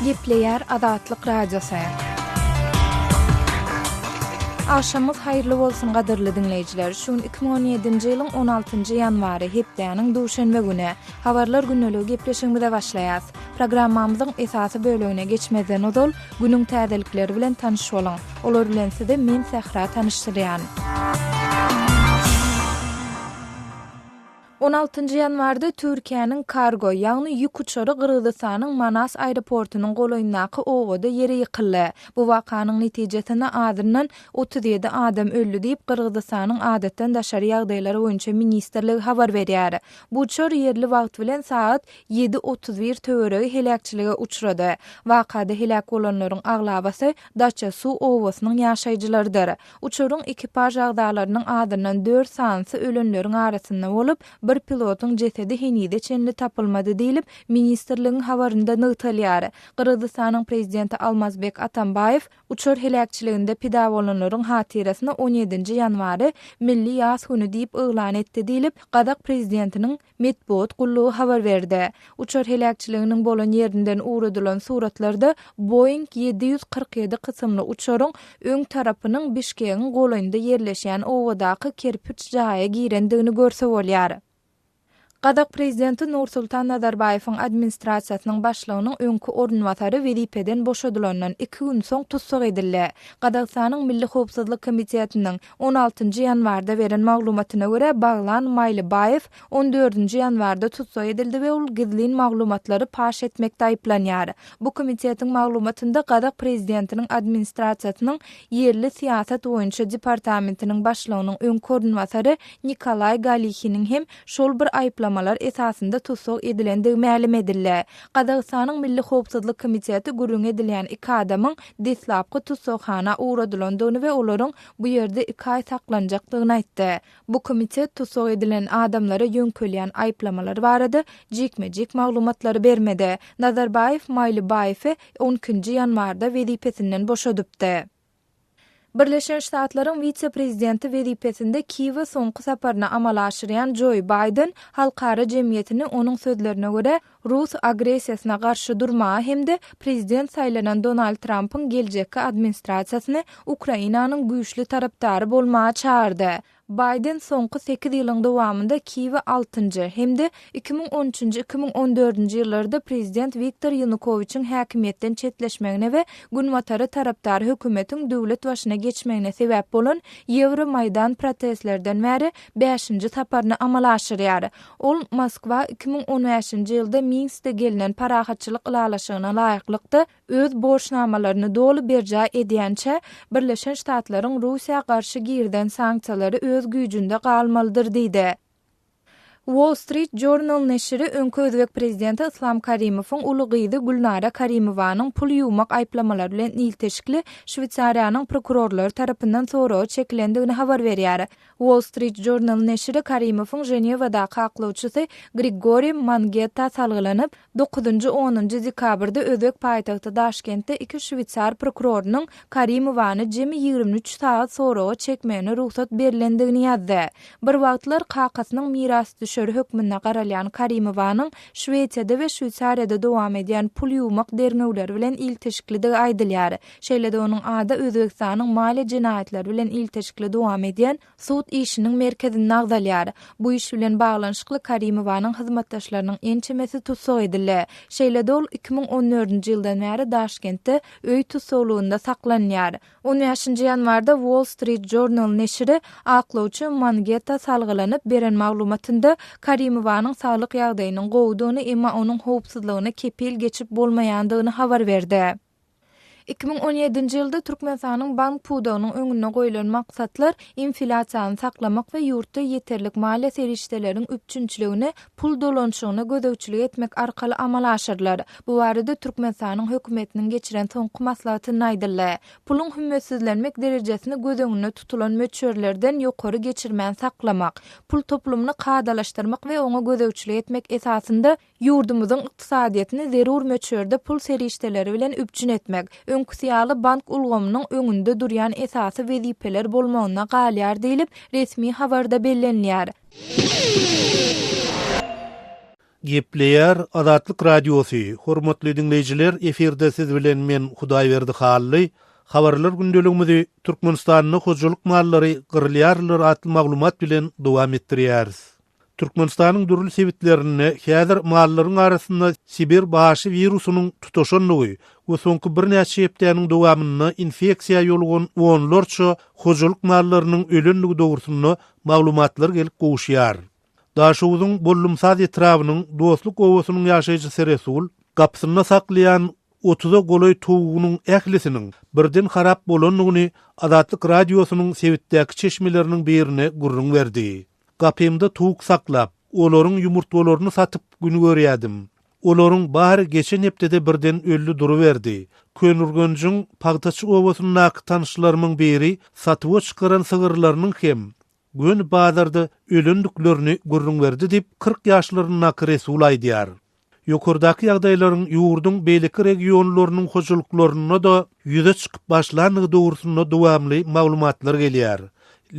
Gepleýär Azatlyk Radiosy. Agşamyňyz haýyrly bolsun gadyrly diňleýjiler. Şu gün 2017-nji ýylyň 16-njy ýanwary, hepdäniň duşenbe güni. Habarlar gündeligi gepleşigimize başlaýas. Programmamyzyň esasy bölegine geçmezden ozal, günüň täzelikleri bilen tanyş boluň. Olar bilen sizi men Sähra tanyşdyrýan. On altynjy ýanwarda Türkiýäniň kargo, ýagny ýük uçary Gyrgyzystanyň Manas aeroportunyň golaýyndaky obada ýere ýykyldy. Bu wakanyň netijesinde azyndan 37 adam öldi diýip, Gyrgyzystanyň Adatdan daşary ýagdaýlar boýunça ministrligi habar berýär. Bu uçar ýerli wagt bilen sagat ýedi 31 töweregi heläkçilige uçrady. Wakada heläk bolanlaryň aglabasy Daça-Su obasynyň ýaşaýjylarydyr. Uçaryň ekipaž agzalarynyň azyndan dört sanysy ölenleriň arasynda bolup, bir pilotyň jesedi henize çenli tapylmady diýlip, ministrligiň habarynda nygtalýar. Gyrgyzystanyň prezidenti Almazbek Atambaýew uçar heläkçiliginde pida bolanlaryň hatyrasyna on ýedinji ýanwary milli ýas güni diýip yglan etdi diýlip, gazak prezidentiniň Metbugat gullugy habar berdi. Uçar heläkçiliginiň bolan ýerinden ugradylan suratlarda Boeing 747 kysymly uçaryň öň tarapynyň Bişkegiň golaýynda ýerleşýän obadaky kerpiç jaýa girendigini görse bolýar. Gazak prezidenti Nursultan Nazarbaýewiň administrasiýasynyň başlygynyň öňki orunbasary wezipeden boşadylandan iki gün soň tussag edildi. Gazagystanyň Milli howpsuzlyk komitetiniň On altynjy ýanwarda beren maglumatyna görä, Baglan Maýlybaýew on dördünji ýanwarda tussag edildi we ol gizlin maglumatlary paş etmekde aýyplanýar. Bu komitetiň maglumatynda gazak prezidentiniň administrasiýasynyň ýerli syýasat boýunça departamentiniň başlygynyň öňki orunbasary Nikolaý Galihiniň hem şol bir aýyplamalar esasynda tussag edilendigi mälim edildi. Gazagystanyň Milli howpsuzlyk komiteti gürrüňi edilýän iki adamyň deslapky tussaghana ugradylandygyny we olaryň bu ýerde iki aý saklanjakdygyny aýtdy. Bu komitet tussag edilen adamlara ýöňkelýän aýyplamalar barada jikme-jik maglumatlary bermedi. Nazarbaýew Maýlybaýewi on ikinji ýanwarda wezipesinden boşadypdy. Birleşen Ştatlaryň wise-prezidenti wezipesinde Kiýewe soňky saparyny amala aşyrýan Joi Baýden halkara jemgyýetini, onuň sözlerine görä, rus agressiýasyna garşy durmaga hem-de prezident saýlanan Donald Trampyň geljekki administrasiýasyny Ukrainanyň güýçli tarapdary bolmaga çagyrdy. Baýden soňky sekiz ýylyň dowamynda Kiýewe altynjy hem-de 2013 üçünji, 2014 nji ýyllarda prezident Wiktor Ýanukowiçiň häkimiýetden çetleşmegine we Günbatara tarapdar hökümetiň döwlet başyna geçmegine sebäp bolan Ýewromaýdan protestlerden bäri bäşinji saparyny amala aşyrýar. Ol Moskwa 2015-nji ýylda Minskde gelnen parahatçylyk ylalaşygyna laýyklykda öz borçnamalaryny doly berjaý edýänçä, Birleşen Ştatlaryň Russiýa garşy girizen sanksiýalary öz güýjünde galmalydyr diýdi. Wall Street Journal neşiri öňki özbek prezidenti Yslam Karimowyň uly gyzy Gülnara Karimowanyň pul ýuwmak aýyplamalary bilen ilteşikli Şweýsariýanyň prokurorlary tarapyndan soraga çekilendigini habar berýär. Wall Street Journal neşiri Karimowyň Ženewadaky aklawçysy Grigoriý Mangetta salgylanyp, Dokuzynjy, onunjy dekabrda özbek paýtagty Daşkentde iki şweýsar prokurorynyň Karimowany jemi 23 sagat soraga çekmegine rugsat berlendigini ýazdy. Bir wagtlar kakasynyň mirasdüşeri hökmünde garalýan Karimowanyň Şwesiýada we Şweýsariýada dowam edýän pul ýuwmak derňewleri bilen ilteşiklidigi aýdylýar. Şeýle-de onuň ady Özbegistanyň maliýe jenaýatlary bilen ilteşikli dowam edýän sud işiniň merkezinde agzalýar. Bu iş bilen baglanyşykly Karimowanyň hyzmatdaşlarynyň ençemesi tussag edildi. Şeýle-de ol 2014-nji ýyldan bäri Daşkentde öý tussaglygynda saklanýar. On bäşinji ýanwarda Wall Street Journal neşiri aklawçy Mangeta salgylanyp beren maglumatynda Karimowanyň saglyk ýagdaýynyň gowudygyny, emma onuň howpsuzlygyna kepil geçip bolmaýandygyny habar berdi. 2017-nji ýylda Türkmenistanyň bank pudagynyň öňünde goýlan maksatlar inflýasiýany saklamak we ýurtda ýeterlik maliýe serişdeleriň üpjünçiligini, pul dolanyşygyna gözegçilik etmek arkaly amala aşyrylar. Bu barada Türkmenistanyň Hökümetiniň geçiren soňky maslahatynda aýdyldy. Puluň hümmetsizlenmek derejesini göz öňünde tutulan möçberlerden ýokary geçirmän saklamak, pul toplumyny kadalaşdyrmak we oňa gözegçilik etmek esasynda Ýurdumyzyň ykdysadyýetini zerur möçberde pul serişdeleri bilen üpjün etmek, öňküsi ýaly bank ulgamynyň öňünde durýan esasy wezipeler bolmagynda galýar diýlip, resmi habarda bellenilýär. Gepleýär Azatlyk Radiosy, Hormatly diňleýjiler, efirde siz bilen men Hudaýberdi Hally. Habarlar gündeligimizi Türkmenistanda hojalyk mallary gyrylýarlar atly maglumat bilen dowam etdirýäris. Türkmenistanyň dürli sebitlerinde häzir mallaryň arasynda Sibir başy wirusynyň tutaşandygy we soňky birnäçe hepdäniň dowamynda infeksiýa ýolugan onlarça hojalyk mallarynyň ölendigi dogrusynda maglumatlar gelip gowuşýar. Daşoguzyň Bollumsaz etrabynyň Dostluk obasynyň ýaşaýjysy Resul gapysynda saklaýan otuza golaý towugynyň ählisiniň birden harap bolandygyny Azatlyk Radiosynyň sebitdäki çeşmeleriniň birine gürrüň berdi. Gapymda towuk saklap, olaryň ýumurtgalaryny satyp gün görýädim. Olaryň bary geçen hepdede birden öldi duruberdi. Köneürgenjiň Pagtaçy obasyndaky tanyşlarymyň biri satuwa çykaran sygyrlarynyň hem göni bazarda ölendiklerini gürrüň berdi diýip, 40 ýaşlaryndaky Resul aýdýar. Ýokardaky ýagdaýlaryň ýurduň beýleki regionlarynyň hojalyklarynda-da ýüze çykyp başlandygy dogrusynda dowamly maglumatlar gelýär.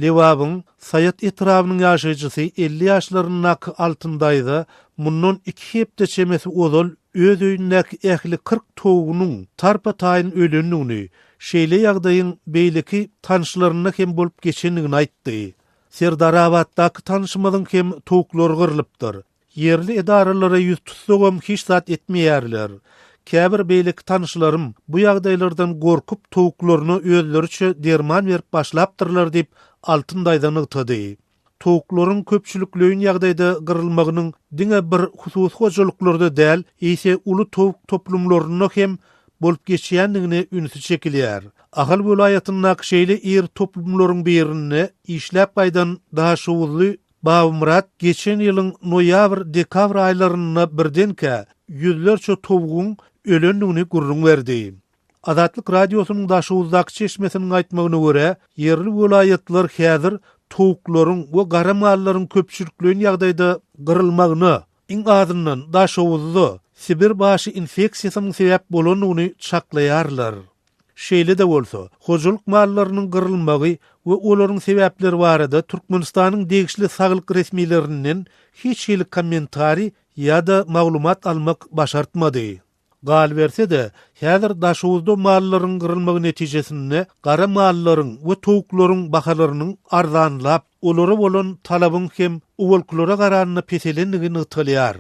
Lebabyň Saýat etrabynyň ýaşaýjysy 50 ýaşlaryndaky Altyn daýza mundan iki hepde çemesi ozal öz öýündäki ähli 40 towugynyň tarpa-taýyn ölendigini, şeýle ýagdaýyň beýleki tanyşlarynda hem bolup geçendigini aýtdy. Serdarabatdaky tanyşymyzyň hem towuklary gyrlypdyr. Ýerli edaralara ýüz tutsagam hiç zat etmeýärler. Käbir beýleki tanyşlarym bu ýagdaýlardan gorkup towuklaryna özleriçe derman berip başlapdyrlar diýip, Altyn daýza nygtady. Towuklaryň köpçülikleýin ýagdaýda gyrylmagynyň diňe bir hususy hojalyklarda däl, eýse uly towuk toplumlarynda hem bolup geçýändigine ünsi çekilýär. Ahal welaýatyndaky şeýle iri toplumlaryň birinde işläp gaýdan daşoguzly Babamyrat geçen ýylyň noýabr-dekabr aýlarynda birdenkä ýüzlerçe towugyň ölendigini gürrüň berdi. Azatlyk Radiosynyň Daşoguzdaky çeşmesiniň aýtmagyna görä, ýerli welaýatlar häzir towuklaryň we gara mallaryň köpçülikleýin ýagdaýda gyrylmagyna, iň azyndan Daşoguzda, Sibir başy infeksiýasynyň sebäp bolandygyny çaklaýarlar. Şeýle-de bolsa, hojalyk mallarynyň gyrylmagy we olaryň sebäpleri barada Türkmenistanyň degişli saglyk resmilerinden hiç hili kommentariý ýa-da maglumat almak başartmady. Galyberse-de, häzir Daşoguzda mallaryň gyrylmagy netijesinde gara mallaryň we towuklaryň bahalarynyň arzanlap, olara bolan talabyň hem owalkylara garanda peselendigi nygtalýar.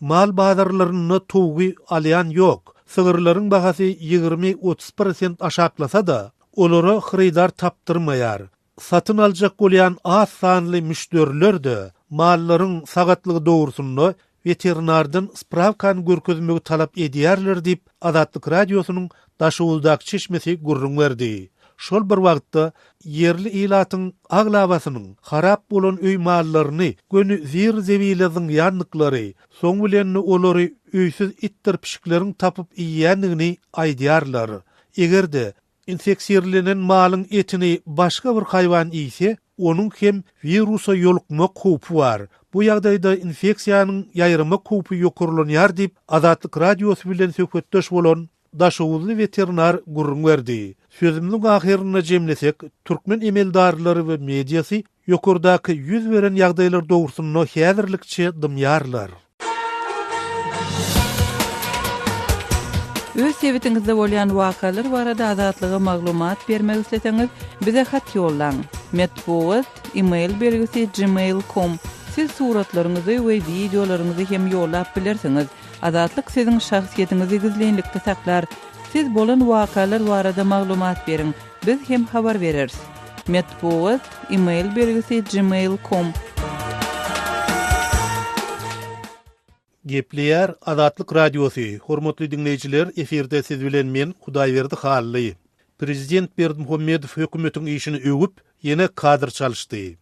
Mal bazarlarynda towugy alýan ýok. Sygyrlaryň bahasy 20-30 prosent aşaklasa-da, olara hyrydar tapdyrmaýar. Satyn aljak bolýan az sanly müşderiler-de mallaryň sagatlygy dogrusynda weterinardan sprawkany görkezmegi talap edýärler diýip, Azatlyk Radiosynyň Daşoguzdaky çeşmesi gürrüň berdi. Şol bir wagtda, ýerli ilatyň aglabasynyň harap bolan öý mallaryny göni zir-zebile zyňýandyklary, soň bilen-de olary öýsüz itdir pişikleriň tapyp iýýändigini aýdýarlar. Eger-de, Infeksirlenen malyň etini başga bir haýwan iýse, onuň hem wirusa ýolukmak howpy bar. Bu ýagdaýda infeksiýanyň ýaýramak howpy ýokarlanýar diýip, Azatlyk Radiosy bilen söhbetdeş bolan daşoguzly weterinar gürrüň berdi. Sözümiziň ahyrynda jemlesek, türkmen emeldarlary we mediasy ýokardaky ýüz beren ýagdaýlar dogrusynda häzirlikçe dymýarlar. Öz sebitiňizde bolýan wakalar barada Azatlyga maglumat bermek isleseňiz, bize hat ýollaň. Metbugat, e-mail belgisi gmail com. Siz suratlaryňyzy we wideolaryňyzy hem ýollap bilersiňiz. Azatlyk siziň şahsyýetiňizi gizlinlikde saklar. Siz bolan wakalar barada maglumat beriň. Biz hem habar bereris. Metbugat, e-mail belgisi gmail com. Gepleýär Azatlyk Radiosy, Hormatly diňleýjiler, efirde siz bilen men, Hudaýberdi Hally. Prezident Berdimuhamedow hökümetiň işini öwüp, ýene kadr çalyşdy.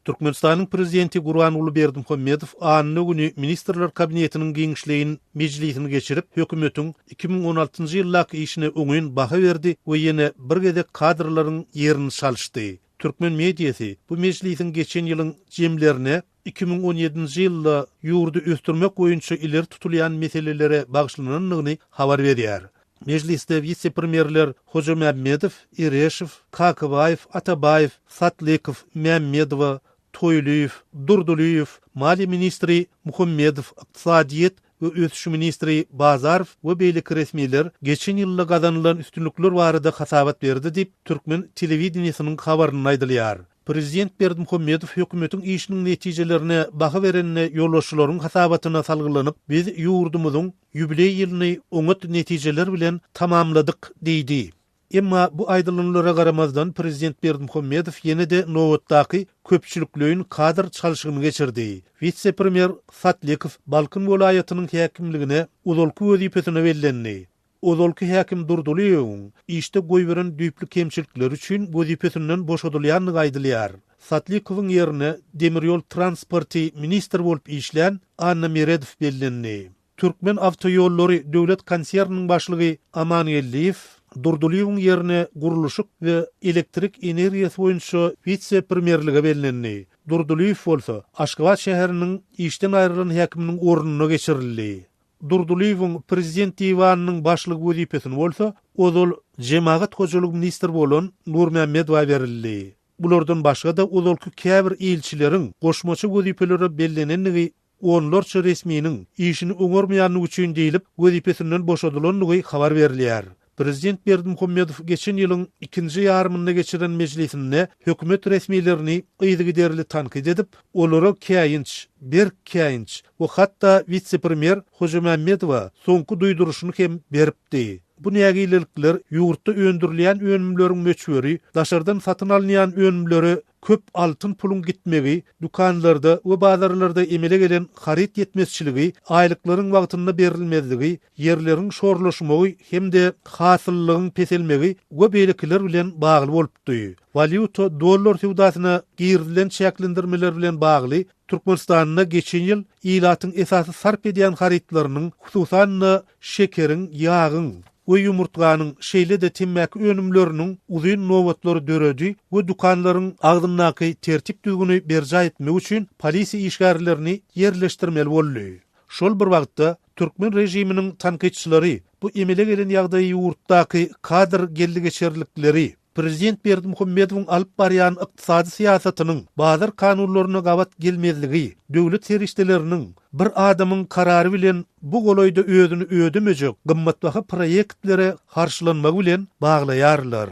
Türkmenistanyň Prezidenti Gurbanguly Berdimuhamedow anna güni Ministrler Kabinetiniň giňişleýin mejlisini geçirip, hökümetiň 2016-njy ýyldaky işine oňyn baha berdi we ýene bir gezek kadrlaryň ýerini çalyşdy. Türkmen mediasy bu mejlisiň geçen ýylyň jemlerine 2017-nji ýylda ýurdy ösdürmek boýunça ileri tutulýan meselelere bagyşlanandygyny habar berýär. Mejlisde wise-premýerler Hojamämmedow, Ereşow, Kakabaýew, Atabaýew, Satlykow, Mämmedowa, Toýlyýew, Durdylyýew, maliýe ministri Muhammedow, ykdysadyýet we ösüş ministri Bazarow we beýleki resmiler geçen ýylda gazanylan üstünlikler barada hasabat berdi diýip, türkmen telewideniýesiniň habarynda aýdylýar. Prezident Berdimuhamedow hökümetiň işiniň netijelerine baha berende ýolbaşçylaryň hasabatyna salgylanyp, biz ýurdumyzyň ýubileý ýylyny oňat netijeler bilen tamamladyk diýdi. Emma bu aýdylanlara garamazdan, prezident Berdimuhamedow ýene-de nobatdaky köpçülikleýin kadr çalşygyny geçirdi. Wise-premýer Satlykow Balkan welaýatynyň häkimligine ozalky wezipesine bellendi. Ozalky häkim Durdylyýewiň işde goýberen düýpli kemçilikleri üçin wezipesinden boşadylýandygy aýdylýar. Satlykowyň ýerine demir ýol transporty ministri bolup işlän Anna Meredow bellendi. Türkmen awtoýollary döwlet konserniniň başlygy Aman Geldiýew Durdylyýewiň ýerine gurluşyk we elektrik energiýasy boýunça wise-premýerlige bellendi. Durdylyýew bolsa Aşgabat şäheriniň işden aýrylan häkiminiň ornuna geçirildi. Durdylyýewiň Prezident diwanynyň başlygy wezipesini bolsa ozal jemagat hojalygy ministri bolan Nurmämmedowa berildi. Bulardan başga-da ozalky käbir ilçileriň goşmaça wezipelere bellenendigi onlarça resminiň işini oňarmaýandygy üçin diýlip, wezipesinden boşadylandygy habar berilýär. Prezident Berdimuhamedow geçen ýylyň ikinji ýarymynda geçiren mejlisinde hökümet resmilerini yzygiderli tankyt edip, olara käýinç, berk käýinç we hatda wise-premýer Hojamämmedowa soňky duýduryşyny hem beripdi. Bu nägilelikler ýurtda öndürilýän önümleriň möçberi daşardan satyn alynýan önümlere köp altyn puluň gitmegi, dükanlarda we bazarlarda emele gelen haryt ýetmezçiligi, aýlyklaryň wagtynda berilmezligi, ýerleriň şorlaşmagy hem-de hasyllylygyň peselmegi we beýlekiler bilen bagly bolupdy. Walýuta dollar söwdasyna girizilen çäklendirmeler bilen bagly Türkmenistanda geçen ýyl ilatyň esasy sarp edýän harytlarynyň, hususan-da, şekeriň, ýagyň we ýumurtganyň, şeýle-de temmäki önümleriniň uzyn nobatlary döredi we dükanlaryň agzyndaky tertip-düzgüni berjaý etmek üçin polisiýa işgärlerini ýerleşdirmeli boldy. Şol bir wagtda, türkmen režiminiň tankytçylary bu emele gelen ýagdaýy ýurtdaky kadr geldi-geçerlikleri, Prezident Berdimuhamedowyň alyp barýan ykdysady syýasatynyň bazar kanunlaryna gabat gelmezligi, döwlet serişdeleriniň bir adamyň karary bilen bu golaýda özüni ödemejek gymmatbaha proýektlere harçlanmagy bilen baglaýarlar.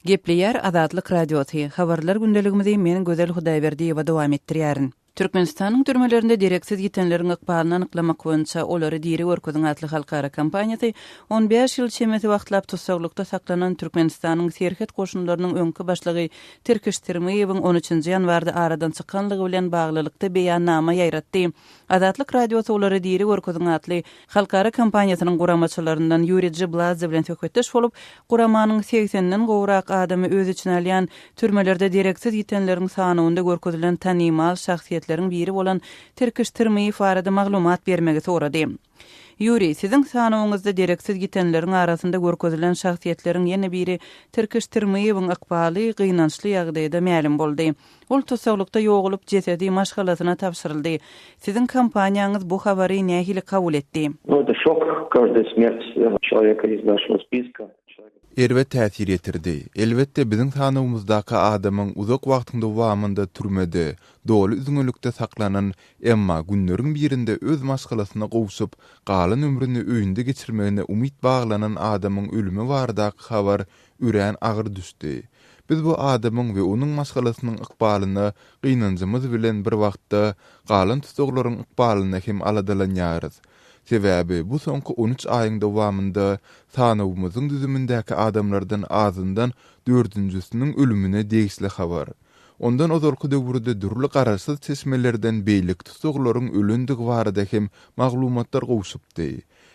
Gepleýär Azatlyk Radiosy, Habarlar gündeligimizi men Gözel Hudaýberdiýewa dowam etdirýärin. Türkmenistanyň türmelerinde dereksiz ýitenleriň ykbalyny anyklamak boýunça Olary diri görkeziň atly halkara kampaniýasy on bäş ýyl çemesi wagtlap tussaglykda saklanan Türkmenistanyň serhet goşunlarynyň öňki başlygy Tirkiş Tirmiýewiň on üçünji ýanwarda aradan çykanlygy bilen baglylykda beýannama ýaýratdy. Azatlyk Radiosy Olary diri görkeziň atly halkara kampaniýasynyň guramaçylaryndan Ýuriý Jibladze bilen söhbetdeş bolup, guramanyň segsenden gowrak adamy öz içine alýan türmelerde dereksiz ýitenleriň sanawynda görkezilen tanymal şahsyýetleriň biri bolan Tirkiş Tirmiýew barada maglumat bermegi sorady. Ýuriý, siziň sanawyňyzda dereksiz ýitenleriň arasynda görkezilen şahsyýetleriň ýene biri Tirkiş Tirmiýewiň ykbaly gynançly ýagdaýda mälim boldy. Ol tussaglykda ýogalyp, jesedi maşgalasyna tabşyryldy. Siziň kompaniýaňyz bu habary nähili kabul etdi? Nu, eto şok, každaýa smert çeloweka iz našego spiska. Erbet täsir ýetirdi. Elbetde, biziň sanawymyzdaky adamyň uzak wagtyň dowamynda türmede, doly üzňelikde saklanan, emma günleriň birinde öz maşgalasyna gowşup, galan ömrüni öýünde geçirmegine umyt baglanan adamyň ölümi baradaky habar örän agyr düşdi. Biz bu adamyň we onuň maşgalasynyň ykbalyna gynanjymyz bilen bir wagtda, galan tussaglaryň ykbalyna hem aladalanýarys. Sebäbi bu soňky on üç aýyň dowamynda sanawymyzyň düzümindäki adamlardan azyndan dördünjisiniň ölümine degişli habar. Ondan ozalky döwürde dürli garaşsyz çeşmelerden beýleki tussaglaryň ölendigi barada hem maglumatlar gowşupdy.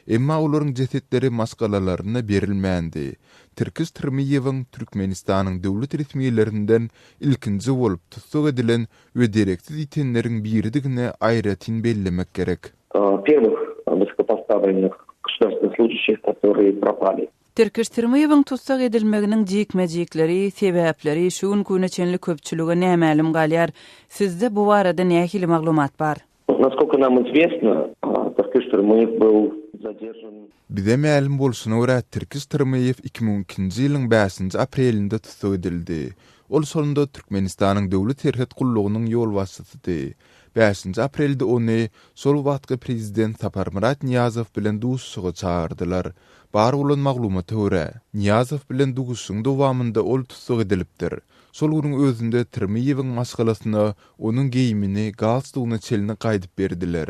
Emma olaryň jesetleri maşgalalaryna berilmändi. Tirkiş Tirmiýewiň Türkmenistanyň döwlet resmilerinden ilkinji bolup tussag edilen we dereksiz ýitenleriň biridigini aýratyn bellemek gerek. Первых высокопоставленных государственных служащих, которые пропали. Tirkiş Tirmiýewiň tussag edilmeginiň jikme-jikleri, sebäpleri şu günki güne çenli köpçülige nämälim galýar. Sizde bu barada nähili maglumat bar? Naskolko nam izwestno. Tirkiş Tyrmyýew byl zaderžan. Bize mälim bolşuna görä, Tirkiş Tyrmyýew 2002-nji ýylyň bäşinji aprelinde tussag edildi. Ol şonda Türkmenistanyň Döwlet serhet gullugynyň ýolbaşçysydy. Bäşinji aprelde ony şol wagtky prezident Saparmyrat Nyýazow bilen duşuşyga çagyrdylar. Bar bolan maglumata görä, Nyýazow bilen duşuşygyň dowamynda ol tussag edilipdir. Şol günüň özünde Tyrmyýewiň maşgalasyna onuň geýimini, galstugyna çenli gaýdyp berdiler.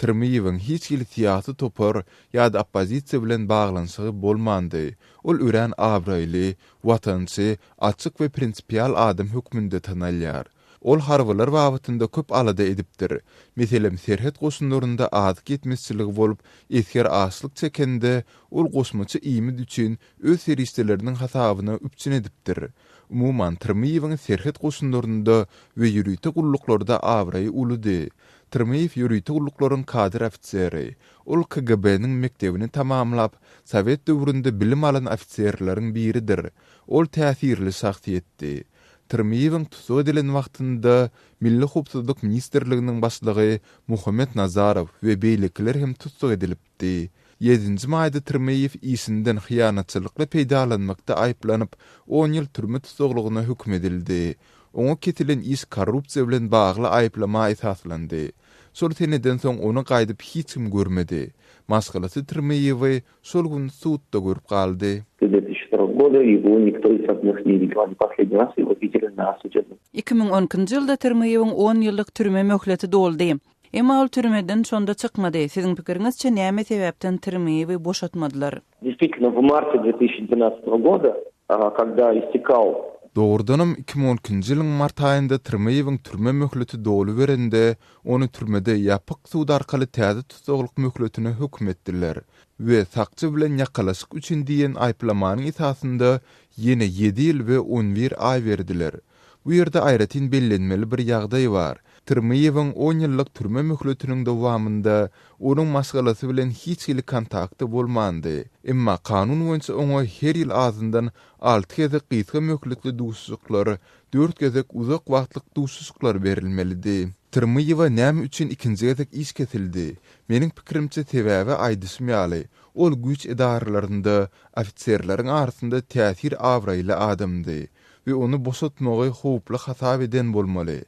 Tyrmyýewiň hiç hili syýasy topar ýa-da oppozisiýa bilen baglanyşygy bolmandy. Ol örän abraýly, watançy, açyk we prinsipial adam hökmünde tanalýar. Ol harbylar babatynda köp alada edipdir. Meselem, serhet goşunlarynda azyk ýetmezçiligi bolup, esger açlyk çekende, ol goşmaça iýmit üçin öz serişdeleriniň hasabyna üpjün edipdir. Umuman, Tyrmyýewiň serhet goşunlarynda we ýörite gulluklarda abraýy uludy. Tyrmyýew ýörite gulluklaryň kadr ofiseri. Ol KGB-niň mekdebini tamamlap, sowet döwründe bilim alan ofiserleriň biridir. Ol täsirli şahsyýetdi. Tyrmyýewiň tussag edilen wagtynda Milli howpsuzlyk ministrliginiň başlygy Muhammet Nazarow we beýlekiler hem tussag edilipdi. Ýedinji maýda Tyrmyýew işinden hyýanatçylykly peýdalanmakda aýyplanyp, on ýyl türme tussaglygyna höküm edildi. Oňa kesilen iş korrupsiýa bilen bagly aýyplama esaslandy. Şol seneden soň ony gaýdyp hiç kim görmedi. Maşgalasy Tyrmyýewi Şol gün sudda görüp galdy. 2012-nji ýylda Tyrmyýewiň on ýyllyk türme möhleti doldy. Emma ol türmeden şonda çykmady. Siziň pikiriňizçe näme sebäpden Tyrmyýewi boşatmadylar? Действительно, в марте 2012 года, когда истекал. Dogrudanam, 2012-nji ýylyň mart aýynda Tyrmyýewiň türme möhleti doluberende, ony türmede ýapyk sud arkaly täze tussaglyk möhletine höküm etdiler we sakçy bilen ýakalaşyk üçin diýen aýyplamanyň esasynda ýene ýedi ýyl we on bir aý berdiler. Bu ýerde aýratyn bellenmeli bir ýagdaý bar. Tyrmyýewiň on ýyllyk türme möhletiniň dowamynda onuň maşgalasy bilen hiç hili kontakty bolmandy. Emma kanun boýunça oňa her ýyl azyndan alty gezek gysga möhletli duşuşyklar, dört gezek uzak wagtlyk duşuşyklar berilmelidi. Tyrmyýewa näme üçin ikinji gezek iş kesildi? Meniň pikirimçe sebäbi aýdyşym ýaly, ol güýç edaralarynda, ofiserleriň arasynda täsir abraýly adamdy we ony boşatmagy howply hasap eden bolmaly.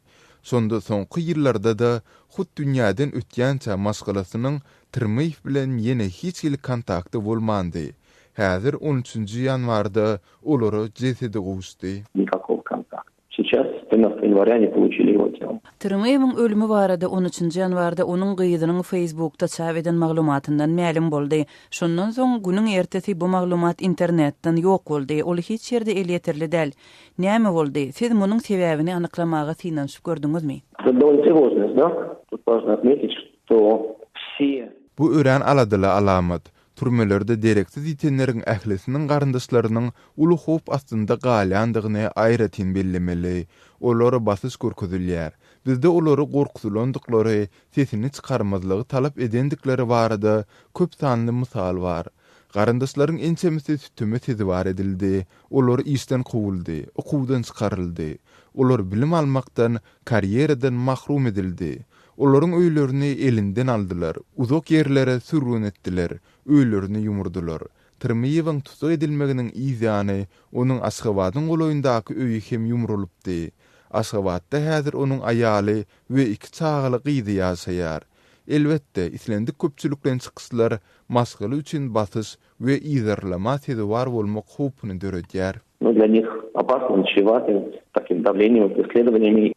Şonda soňky ýyllarda-da hut dünýäden ötýänçä maşgalasynyň Tyrmyýew bilen ýene hiç hili kontakty bolmandy. Häzir on üçünji ýanwarda olara jesedi gowuşdy. Nikakogo kontakta. Seýças trinastogo ýanwarýa oni poluçili ýego telo. Tyrmyýewiň ölümi barada on üçünji ýanwarda onuň gyzynyň Facebookda çap eden maglumatyndan mälim boldy. Şondan soň, günüň ertesi bu maglumat internetden ýok boldy, ol hiç ýerde elýeterli däl. Näme boldy? Siz munuň sebäbini anyklamaga synanyşyp gördüňizmi? Это довольно тревожный знак. Тут важно отметить, что все. Bu örän aladaly alamat. Türmelerde dereksiz ýitenleriň ählisiniň garyndaşlarynyň uly howp astynda galýandygyny aýratyn bellemeli. Olara basyş görkezilýär. Bizde olary gorkuzylandyklary, sesini çykarmazlygy talap edendikleri barada köp sanly mysal bar. Garyndaşlaryň ençemesi süteme sezewar edildi, olar işden kowuldy, okuwdan çykaryldy. Olar bilim almakdan, karýeradan mahrum edildi. Olaryň öýlerini elinden aldylar, uzak ýerlere sürgün etdiler, öýlerini ýumurdylar. Tyrmyýewiň tussag edilmeginiň yz ýany, onuň Aşgabadyň golaýyndaky öýi hem ýumrulypdy. Aşgabatda häzir onuň aýaly we iki çagaly gyzy ýaşaýar. Elbetde, islendik köpçülikleýin çykyşlar maşgala üçin basyş we yzarlama sezewar bolmak howpuny döredýär. No dla nich opasno, çrewatym takim dawleniýem i presledowaniýami.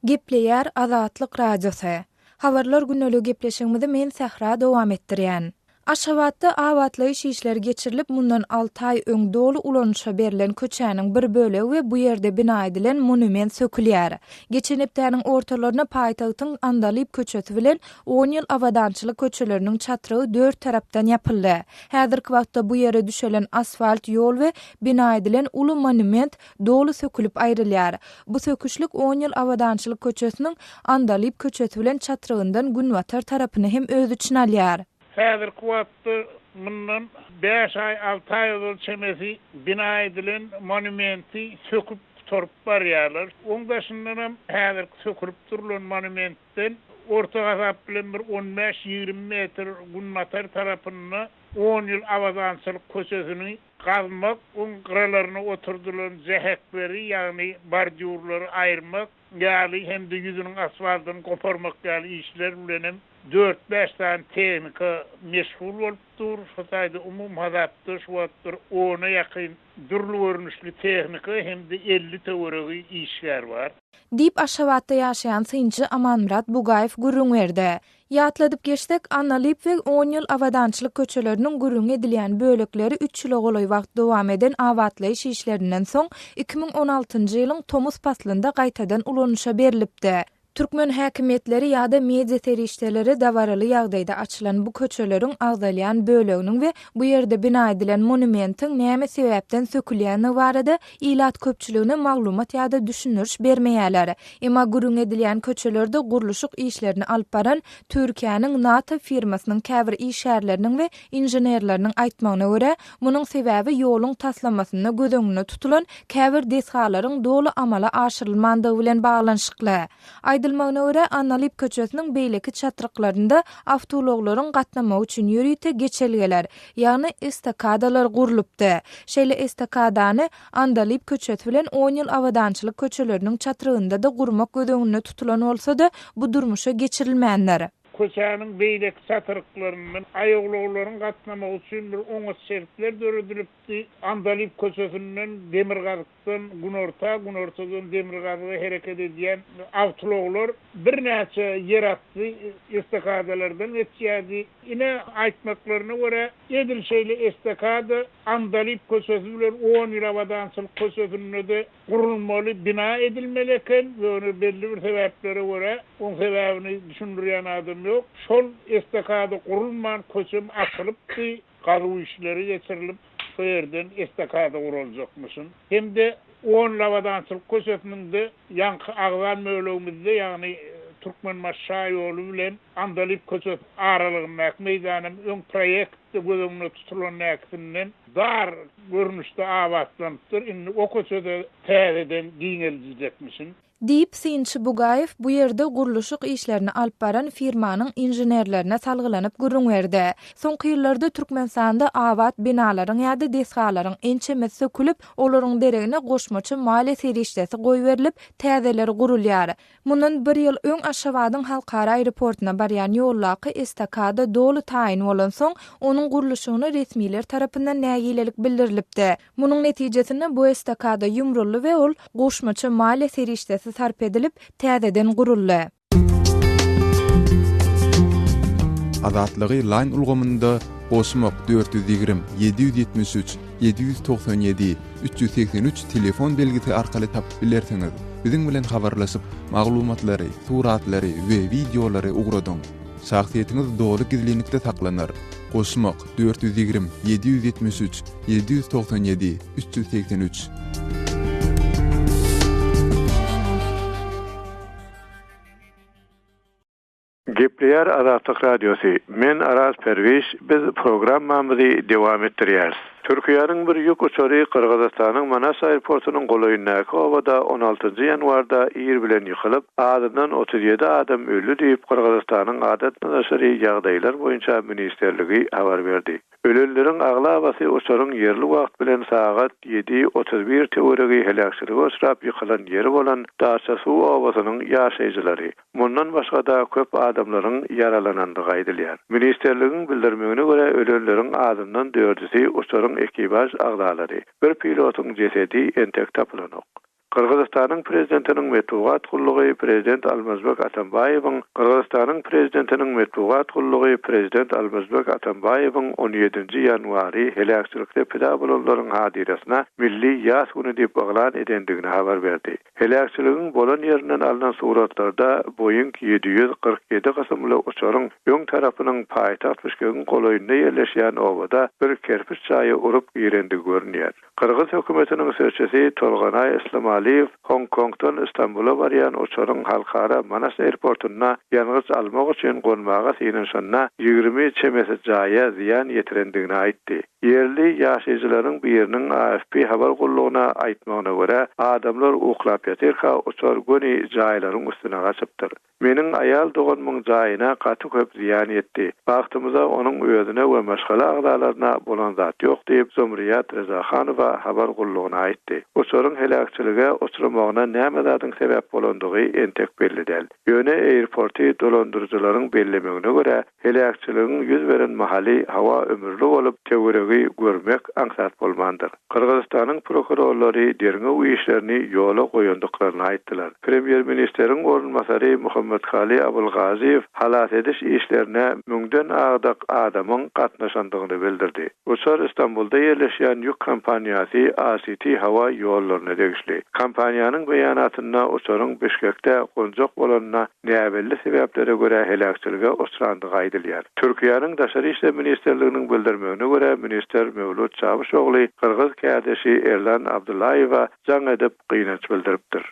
Gepleýär Azatlyk Radiosy. Habarlar gündeligi gepleşigimizi men Sähra dowam etdirýän. Aşgabatda abatlaýyş işleri geçirilip, mundan alty aý öň doly ulanyşa berlen köçäniň bir bölegi we bu ýerde bina edilen monument sökülýär. Geçen hepdäniň ortalarynda paýtagtyň Andalyp köçesi bilen On ýyl Abadançylyk köçeleriniň çatrygy dört tarapdan ýapyldy. Häzirki wagtda bu ýere düşelen asfalt ýol we bina edilen uly monument doly sökülip aýrylýar. Bu söküşlik On ýyl Abadançylyk köçesiniň Andalyp köçesi bilen çatrygyndan günbatar tarapyny hem öz içine alýar. Häzirki wagtda mundan bäş aý, alty aý ozal çemesi bina edilen monumenti söküp gutaryp barýarlar. Oň daşyndanam häzirki sökülip durlan monumentden. Orta hasap bilen bir on bäş-ýigrimi metr günbatar tarapynda On ýyl abadançylyk köçesini gazmak, oň gyralaryna oturdylan jähekleri, ýagny bordýurlary aýyrmak ýaly hem-de ýüzüniň asfaltyny goparmak ýaly işler bilenem dört-bäş sany tehnika meşgul bolup dur. Şu taýda umumy hasapda şu wagt bir ona ýakyn dürli görnüşli tehnika hem-de 50 töweregi işgär bar. Diýip, Aşgabatda ýaşaýan synçy Amanmyrat Bugaýew gürrüň berdi. Ýatladyp geçsek, Annalyp we On ýyl abadançylyk köçeleriniň gürrüňi edilýän bölekleri üç ýyla golaý wagt dowam eden abatlaýyş işlerinden soň, 2016-njy ýylyň tomus paslynda gaýtadan ulanyşa berlipdi. Türkmen häkimiýetleri ýa-da media serişdeleri dabaraly ýagdaýda açylan bu köçeleriň agzalýan böleginiň we bu ýerde bina edilen monumentiň näme sebäpden sökülýändigi barada ilat köpçüligine maglumat ýa-da düşündiriş bermeýärler. Emma gürrüň edilýän köçelerde gurluşyk işlerini alyp baran Türkiýäniň NATO firmasynyň käbir işgärleriniň we inženerleriniň aýtmagyna görä, munuň sebäbi ýoluň taslamasynda göz öňünde tutulan käbir desgalaryň doly amala aşyrylmandygy bilen baglanyşykly. Aýdylmagyna görä, Annalyp köçesiniň beýleki çatryklarynda awtoulaglaryň gatnamagy üçin ýörite geçelgeler, ýagny estakadalar gurlupdy. Şeýle estakadany Andalyp köçesi bilen On ýyl abadançylyk köçeleriniň çatrygynda-da gurmak göz öňünde tutulan bolsa-da, bu durmuşa geçirilmändir. Köçäniň beýleki çatryklarynda aýawulaglaryň gatnamagy üçin bir oňat şertler döredilipdi. Andalyp köçesinden demirgazykdan günorta, günortadan demirgazyga hereket edýän awtoulaglar birnäçe ýerasty estakadalardan geçýärdi. Ine, aýtmaklaryna görä, edil şeýle estakada Andalyp köçesi bilen On ýyl abadançylyk köçesinde-de gurulmaly, bina edilmeli eken, ýöne belli bir sebäplere görä, oň sebäbini düşündirýän adam ýok, şol estakada gurulman, köçem açylypdy, gazuw işleri geçirilip, şo ýerden estakada guraljakmyşyn. Hem-de On ýyl abadançylyk köçesiniň-de ýaňky agzan bölegimizde, ýagny Türkmenbaşy şaýoly bilen Andalyp köçesi aralygyndaky meýdanam öň proýektde göz öňünde tutulandäkisinden dar görnüşde abatlanypdyr, indi o köçe-de täzeden giňeldijekmişin. Diýip, synçy Bugaýew bu ýerde gurluşyk işlerini alyp baran firmanyň inženerlerine salgylanyp gürrüň berdi. Soňky ýyllarda Türkmenistanda abat binalaryň ýa-da desgalaryň ençemesi sökülip, olaryň deregine goşmaça maliýe serişdesi goýberilip, täzeleri gurulýar. Mundan bir ýyl öň Aşgabadyň halkara aeroportuna barýan ýoldaky estakada doly taýyn bolansoň, onuň gurluşygyna resmiler tarapyndan nägilelik bildirilipdi. Munuň netijesinde bu estakada ýumruldy we ol goşmaça maliýe serişdesi sarp edilip, täzeden guruldy. Azatlygy Line ulgamynda goşmak 420 773 797 383 telefon belgisi arkaly tapyp bilersiňiz. Biziň bilen habarlaşyp, maglumatlary, suratlary we wideolary ugradyň. Şahsyýetiňiz doly gizlinlikde saklanar. Goşmak 420 773 797 383. Gepleýär Azatlyk Radiosy, Men Araz Perwiş, biz programmamyzy dowam etdirýäris. Türkiýäniň bir ýük uçary Gyrgyzystanyň Manas aeroportunyň golaýyndaky obada on altynjy ýanwarda ir bilen ýykylyp, azyndan 37 adam öldi diýip, Gyrgyzystanyň Adatdan daşary ýagdaýlar boýunça ministrligi habar berdi. Ölenleriň aglabasy uçaryň ýerli wagt bilen sagat ýedi 31 töweregi heläkçilige uçrap ýykylan ýeri bolan Daça-Suw obasynyň ýaşaýjylary. Mundan başga-da köp adamlaryň ýaralanandygy aýdylýar. Ministrligiň bildirmegine görä, ölenleriň azyndan dördüsi uçaryň ekipaž agzalary. Bir pilotyň jesedi entek tapylanok. Gyrgyzystanyň Prezidentiniň metbugat gullugy Prezident Almazbek Atambaýewiň Gyrgyzystanyň Prezidentiniň metbugat gullugy Prezident Almazbek Atambaýewiň on ýedinji ýanwary heläkçilikde pida bolanlaryň hatyrasyna milli ýas güni diýip yglan edendigini habar berdi. Heläkçiligiň bolan ýerinden alnan suratlarda Boeing 747 kysymly uçaryň öň tarapynyň paýtagt Bişkegiň golaýynda ýerleşýän obada bir kerpiç jaýa urup girendigi görünýär. Gyrgyz hökümetiniň sözçüsi Tolganaý Yslamaly. Rezahaliýew Hong Kongdan Stambula barýan uçaryň halkara Manas airportunda ýangyç almak üçin gonmaga synanyşanda 20 çemesi jaýa zyýan ýetirendigini aýtdy. Ýerli ýaşaýjylaryň biriniň AFP habar gullugyna aýtmagyna görä, adamlar uklap ýatyrka uçar göni jaýlaryň üstüne gaçypdyr. Meniň aýal doganymyň jaýyna gaty köp zyýan ýetdi. Bagtymyza onuň özüne we maşgala agzalaryna bolan zat ýok diýip, Zumriýat Rezahanowa habar gullugyna aýtdy. Uçaryň heläkçilige uçramagyna näme zadyň sebäp bolandygy entek belli däl. Ýöne airporty dolandyryjylaryň bellemegine görä, Heläkçiligiň 100 beren mahaly hawa ümürli bolup, töweregi görmek aňsat bolmandyr. Gyrgyzystanyň prokurorlary derňew işlerini ýola goýandyklaryny aýtdylar. Premýer-ministeriň orunbasary Muhammetkali Abulgaziýew halas ediş işlerine müňden agdyk adamyň gatnaşandygyny bildirdi. Uçar Stambulda ýerleşýän ýük kompaniýasy ACT howa ýollaryna degişli. Kompaniýanyň beýanatynda uçaryň Bişkekde gonjak bolanyna näbelli sebäplere görä heläkçilige uçrandygy aýdylýar. Türkiýäniň Daşary işler ministrliginiň bildirmegine görä, ministr Mewlut Çawuşogly gyrgyz kärdeşi Erlan Abdullaýewe jaň edip, gynanç bildiripdir.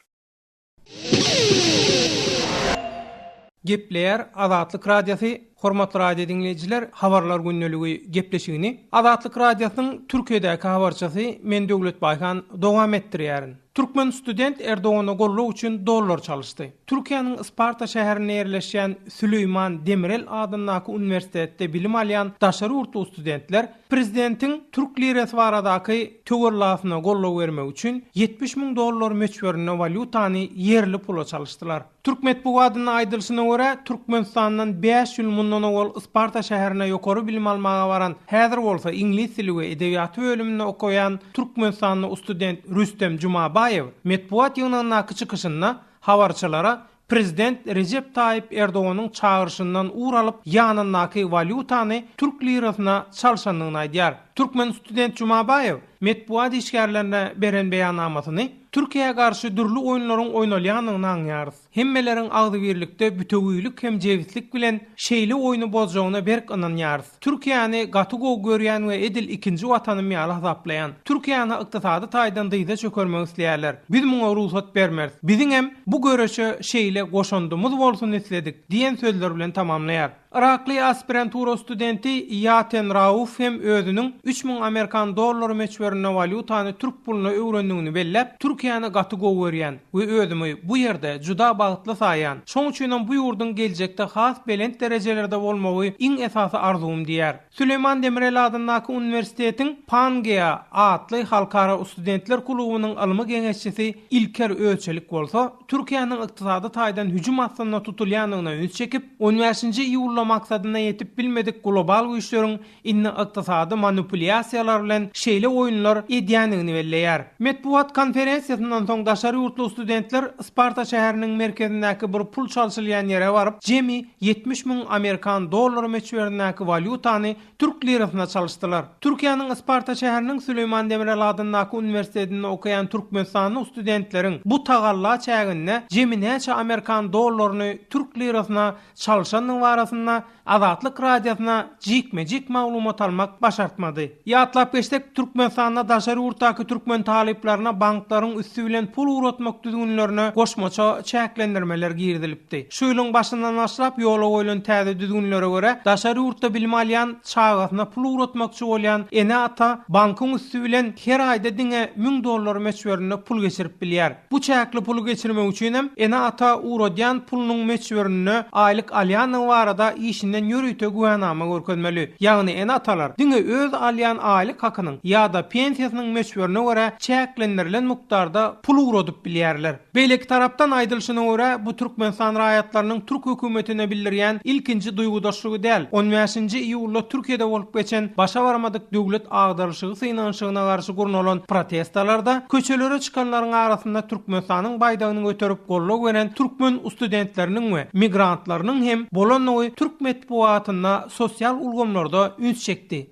Gepleýär Azatlyk Radiosy, Hormatly radio diňleýjiler, Habarlar gündeligi gepleşigini Azatlyk Radiosynyň Türkiýedäki habarçysy men Döwlet Baýhan dowam etdirýärin. Türkmen student Erdogana goldaw üçin dollar çalyşdy. Türkiýäniň Ysparta şäherinde ýerleşýän Süleýman Demirel adyndaky uniwersitetde bilim alýan daşary ýurtly studentler prezidentiň türk lirasy baradaky töwellasyna goldaw bermek üçin 70 müň dollar möçberinde walýutany ýerli pula çalyşdylar. Türk metbugatynda aýdylyşyna görä, Türkmenistandan bäş ýyl mundan owal Ysparta şäherine ýokary bilim almaga baran, häzir bolsa iňlis dili we edebiýaty bölüminde okaýan türkmenistanly ustudent Rüstem Jumabaýew metbugat ýygnagyndaky çykyşynda habarçylara prezident Rejep Taýyp Erdoganyň çagyryşyndan ugur alyp, ýanyndaky walýutany türk lirasyna çalşandygyny aýdýar. Türkmen student Jumabaýew metbugat işgärlerine beren beýannamasyny Türkiýä garşy dürli oýunlaryň oýnalýandygyny aňýarys. Hemmeleriň agzybirlikde, bütewilik hem jebislik bilen şeýle oýny bozjagyna berk ynanýarys. Türkiýäni gaty gowy görýän we edil ikinji watanym ýaly hasaplaýan. Türkiýäni ykdysady taýdan dyza çökermek isleýärler. Biz muňa rugsat bermeris. Biziňem bu göreşe şeýle goşandymyz bolsun isledik diýen sözler bilen tamamlaýar. Yrakly aspirantura studenti Ýaten Rauf hem özüniň 3000 amerikan dollary möçberinde walýutany türk puluna öwrendigini belläp, Türkiýäni gaty gowy görýän we özümi bu ýerde juda bagtly saýýan. Şoň üçinem bu ýurduň geljekde has belent derejelerde bolmagy iň esasy arzuwym diýýär. Süleýman Demirel adyndaky uniwersitetiň Pangea atly halkara studentler klubunyň ylmy geňeşçisi Ilker Özçelik bolsa, Türkiýäniň ykdysady taýdan hüjüm astynda tutulýandygyna üns çekip, on bäşinji iýulda maksadyna ýetip bilmedik global güýçleriň indi ykdysady manipulýasiýalar bilen şeýle oýunlar edýändigini belleýär. Metbugat konferensiýasyndan soň daşary ýurtly studentler Sparta şäheriniň merkezindäki bir pul çalşylýan ýere baryp, jemi 70 müň amerikan dollary möçberindäki walýutany türk lirasyna çalyşdylar. Türkiýäniň Ysparta şäheriniň Süleýman Demirel adyndaky uniwersitetinde okaýan türkmenistanly studentleriň bu tagalla çäginde jemi näçe amerikan dollaryny türk lirasyna çalşandygy barasynda Azatlyk Radiosyna jikme-jik maglumat almak başartmady. Ýatlap geçsek, Türkmenistanda daşary ýurtdaky türkmen talyplaryna banklaryň üsti bilen pul ugratmak düzgünlerine goşmaça çäklendirmeler girizilipdi. Şu ýylyň başyndan başlap ýola goýlan täze düzgünlere görä, daşary ýurtda bilim alýan çagasyna pul ugratmakçy bolýan ene-ata bankyň üsti bilen her aýda diňe 1000 dollar möçberinde pul geçirip bilýär. Bu çäkli puly geçirmek üçin hem ene-ata ugradýan pulunyň möçberinde aýlyk alýandygy barada işinden ýörite güwänama görkezmeli. Ýagny ene-atalar diňe öz alýan aýlyk hakynyň ýa-da pensiýasynyň möçberine görä çäklendirilen mukdarda pul ugradyp bilýärler. Beýleki tarapdan aýdylyşyna görä, bu Türkmenistan raýatlarynyň türk hökümetine bildirýän ilkinji duýgudaşlygy däl. On bäşinji iýulda Türkiýede bolup geçen başa barmadyk döwlet agdarylyşygy synanyşygyna garşy gurnalan protestalarda köçelere çykanlaryň arasynda Türkmenistanyň baýdagyny göterip goldaw beren türkmen ustudentleriniň we migrantlarynyň hem bolandygy türk metbugatynda, sosial ulgamlarda üns çekdi.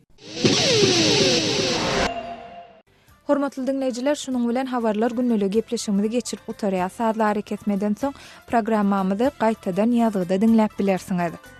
Hormatly diňleýjiler, şunuň bilen Habarlar gündeligi gepleşigimizi geçirip gutarýas. Sazly arakesmeden soň programmamyzy gaýtadan ýazgyda diňläp bilersiňiz.